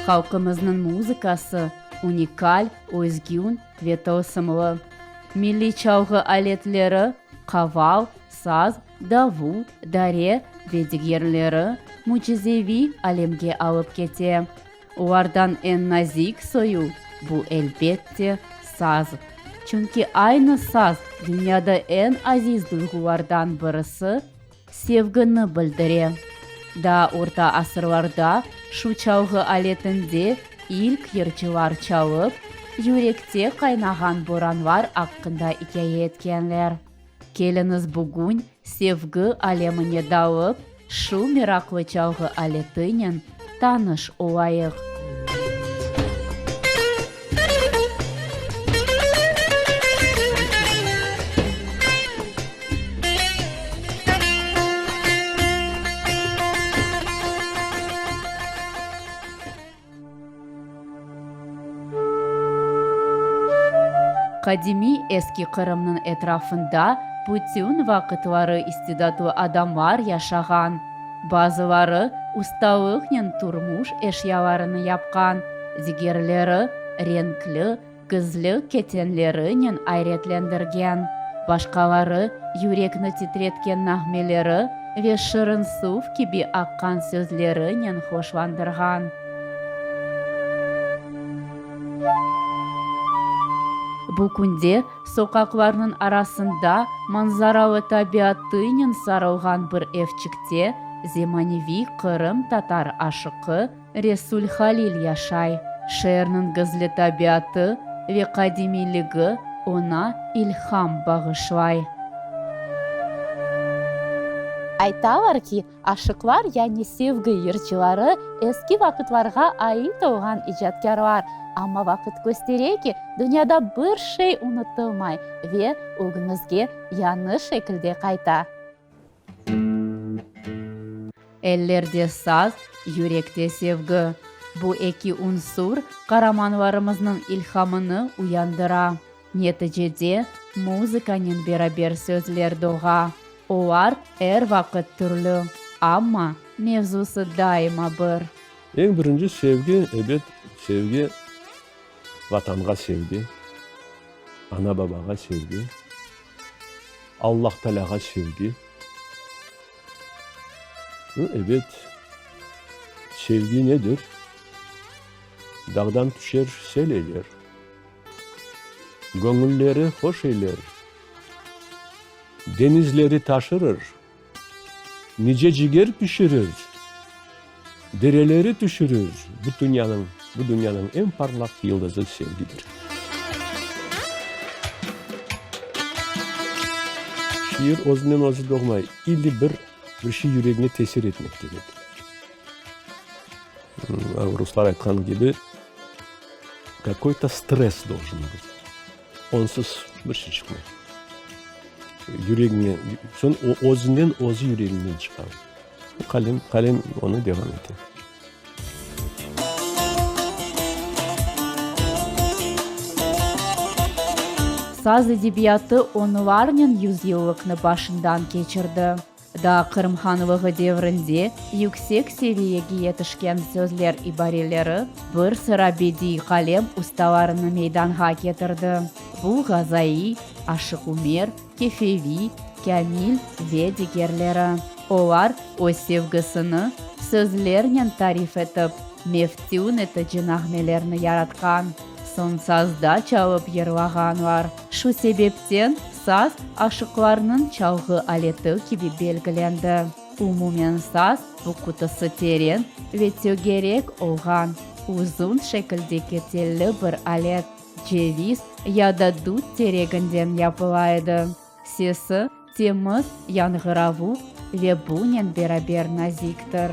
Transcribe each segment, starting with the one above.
Halqımıznıñ muzıkası unikal, özgün ve tılsımlı. Milliy çalğı aletleri, qaval, saz, davul, dare ve digerleri mücizeviy alemge alıp kete. Olardan eñ nazik soyu, bu, elbette, saz. Çünki aynı saz dünyada eñ aziz duyğulardan birisi, sevgini bildire. Daa orta asırlarda şu çalğı aletinde ilk yırcılar çalıp, yürekte qaynağan boranlar aqqında ikâye etkenler. Keliñiz bugün sevgi alemine dalıp, şu meraqlı çalğı aletinen tanış olayıq. Qadimiy Eski Qırımnıñ etrafında bütün vaqıtları istidatlı adamlar yaşağan. Bazıları ustalıqnen turmuş eşyalarını yapqan, digerleri renkli, gizli ketenlerinen ayretlendirgen, başqaları yürekni titretken nağmeleri ve şırın suv kibi aqqan sözlerinen hoşlandırğan. Bu künde soqaqlarnıñ arasında manzaralı tabiatınen sarılğan bir evçikte zemaneviy qırımtatar aşıqı Resul Halil yaşay. Şeerniñ gizli tabiatı ve qadimiyligi oña ilham bağışlay. Aytalar ki, aşıqlar, yani sevgi yırcıları eski vaqıtlarğa ait olğan icatkârlar. Amma vaqıt köstere ki, dünyada bir şey unutılmay ve ögümizge yañı şekilde qayta. Ellerde saz, yürekte sevgi. Bu eki unsur qaramanlarımıznıñ ilhamını uyandıra. Neticede, muzıkanen beraber sözler doğa. Olar er vaqıt türlü, amma mevzusı daima bir. Eñ birinci sevgi, ebet, sevgi, Vatanğa sevgi, ana-babağa sevgi, Allah Talâğa sevgi. Ebet, sevgi nedir? Dağdan tüşer, sel eyler, Göñülleri hoş eyler, Deñizleri taşırır, Nice ciger pişirir, Dereleri tüşürir, Bu dünyanıñ, bu dünyanıñ eñ parlaq yıldızı sevgidir. Şiir özünden özü doğmay, illi bir bir şey yüregiñe tesir etmek kerek. Ruslar aytqan kibi, kakoy-to stress doljen bıt. Onsız bir şey çıqmay. Yüregiñe, soñ özünden özü yüregiñden çıqa. Qalem, qalem onı devam ete. Saz edebiyatı onlarnen yüzyıllıqnı başından keçirdi. Daa Qırım hanlığı devrinde yüksek seviyege yetişken sözler ibareleri bir sıra bediiy qalem ustalarını meydanğa ketirdi. Bu Ğazaiy, Aşıq Umer, Kefeviy, Kâmil ve digerleri. Olar öz sevgisini sözlernen tarif etip, meftün etici nağmelerni yaratqan, soñ sazda çalıp yırlağanlar. Şu sebepten saz aşıqlarnıñ çalğı aleti kibi belgilendi. Umumen saz, bu qutusı teren ve tögerek olğan, uzun şekildeki telli bir alet, ceviz ya da dut tereginden yapıla edi. Sesi temiz, yañğıravuq ve bunen beraber naziktir.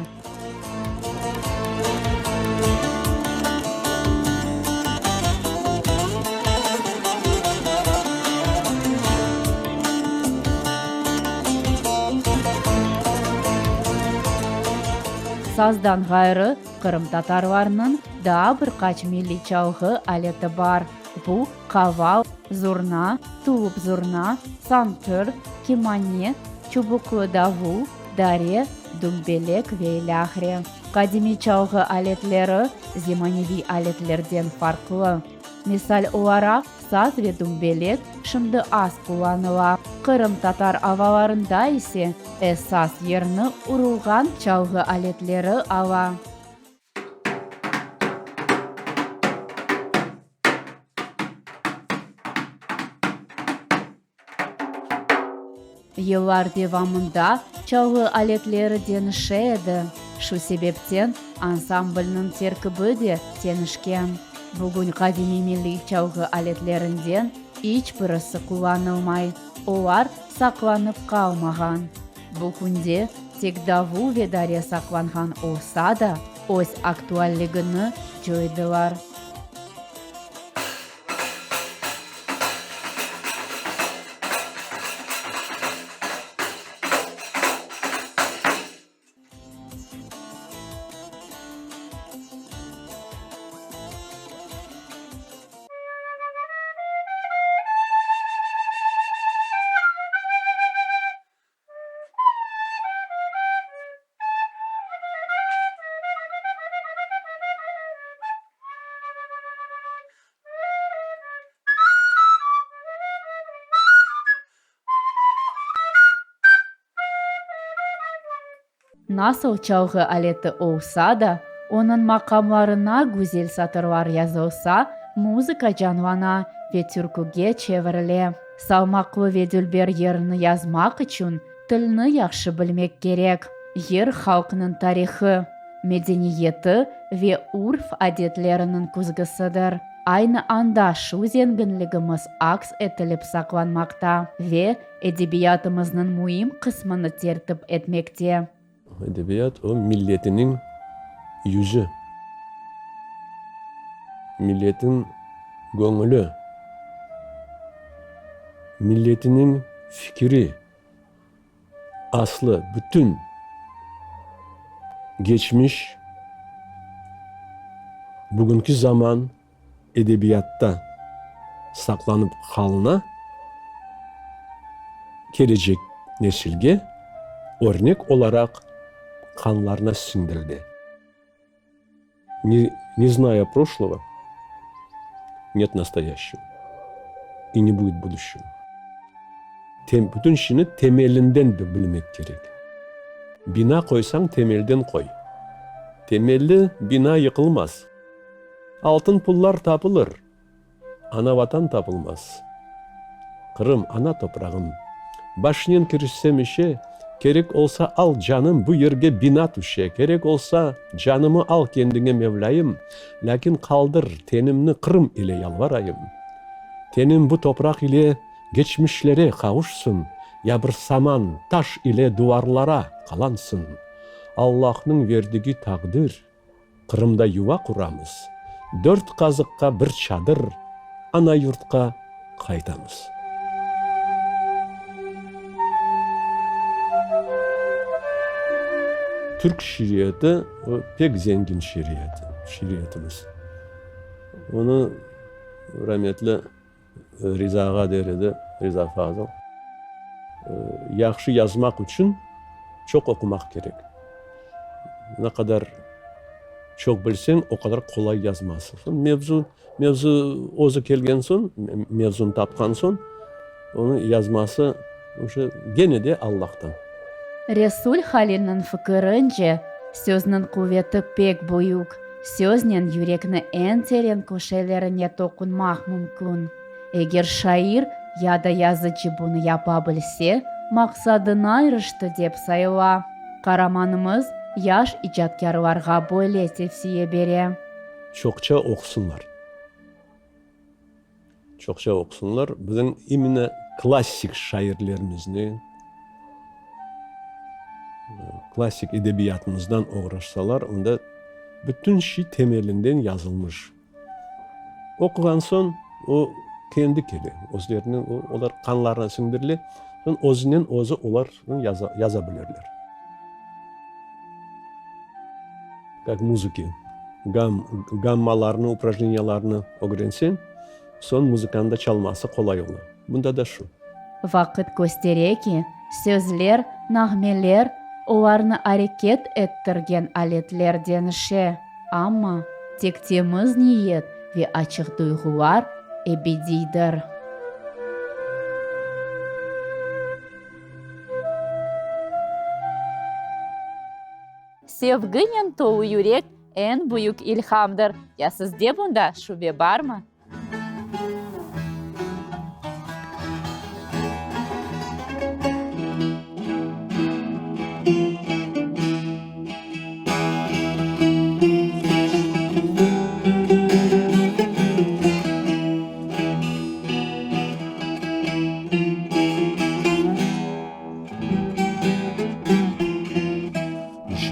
Sazdan ğayrı, qırımtatarlarnıñ daa bir qaç milliy çalğı aleti bar. Bu, qaval, zurna, tulup zurna, santır, kemane, çubuqlı davul, dare, dumbelek ve ilâhre. Qadimiy çalğı aletleri zemaneviy aletlerden farqlı. Misal olaraq, saz ve dumbelek şimdi az qullanıla, qırımtatar avalarında ise esas yerni urulğan çalğı aletleri ala. Yıllar devamında çalğı aletleri deñişe edi, şu sebepten ansamblniñ terkibi de deñişken. Bugün qadimiy milliy çalğı aletlerinden iç birisi qullanılmay, olar saqlanıp qalmağan. Bu künde tek davul ve dare saqlanğan olsa da, öz aktualligini coydılar. Nasıl çalğı aleti olsa da, onıñ maqamlarına güzel satırlar yazılsa, muzıka canlana ve türküge çevirile. Salmaqlı ve dülber yırnı yazmaq içün tilni yahşı bilmek kerek. Yır halqnıñ tarihı, medeniyeti ve urf-adetleriniñ küzgüsidir. Aynı anda şu zenginligimiz aks etilip saqlanmaqta ve edebiyatımıznıñ müim qısmını tertip etmekte. Edebiyat, o milletiniñ yüzü, milletin göñüli, milletiniñ fikiri, aslı, bütün geçmiş, bugünki zaman edebiyatta saqlanıp qalına, kelecek nesilge örnek olaraq qanlarına siñdirildi. Ne, ne znaya proşlogo, net nastoyaşçego i ne budet buduşçego. Tem, bütün şeyni temelinden bilmek kerek. Bina qoysañ, temelden qoy. Temelli bina yıqılmaz. Altın pullar tapılır, ana-Vatan tapılmaz. Qırım, ana toprağım. Başnen kirişsem işe, kerek olsa al canım bu yerge bina tüşe, kerek olsa canımı al kendiñe Mevlâyım, lâkin qaldır tenimni Qırım ile yalvarayım. Tenim bu topraq ile geçmişlere qavuşsın, ya bir saman, taş ile duvarlara qalansın. Allahnıñ verdigi taqdir. Qırımda yuva quramız, dört qazıqqa bir çadır, ana yurtqa qaytamız. Türk şiiriyeti, o pek zengin şiiriyeti, şiiriyetimiz. Onı rametli Riza ağa der edi, Riza Fazıl, yahşı yazmaq içün çoq oqumaq kerek. Ne qadar çoq bilseñ, o qadar qolay yazmasıñ. Mevzu, mevzu özü kelgen soñ, mevzunı tapqan soñ, onı yazması uje gene de Allahtan. Resul Halilniñ fikirince, sözniñ quveti pek büyük. Söznen yürekni eñ teren köşelerine toqunmaq mümkün. Eger şair ya da yazıcı bunı yapa bilse, maqsadına irişti dep sayıla. Qaramanımız yaş icatkârlarğa böyle tevsiye bere. Çoqça oqusınlar. Çoqça oqusınlar. Bizim imенно klassik şairlerimizni, klassik edebiyatımızdan oğraşsalar, onda bütün şey temelinden yazılmış. Oquğan soñ o kendi kele, özlerine, olar qanlarına siñdirile, soñ özünen özü olar yaza, yaza bilirler. Kak muzıki, gam, gammalarnı, uprajneniyalarnı ögrenseñ, soñ muzıkanı da çalması qolay ola. Bunda da şu. Vaqıt köstere ki, sözler, nağmeler. Olarnı areket ettirgen aletler deñişe, amma tek temiz niyet ve açıq duyğular ebediydir. Sevginen tolu yürek eñ büyük ilhamdır. Ya sizde bunda şübe barmı?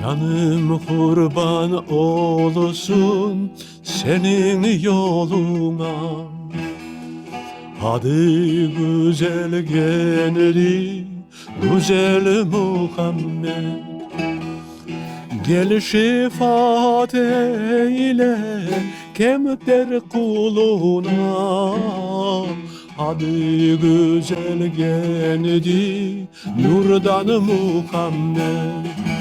Canım qurban olsun seniñ yoluña, Adı güzel genli güzel Muhammed. Gel şefaat eyle kemter quluña, Adı güzel genli nurdan Muhammed.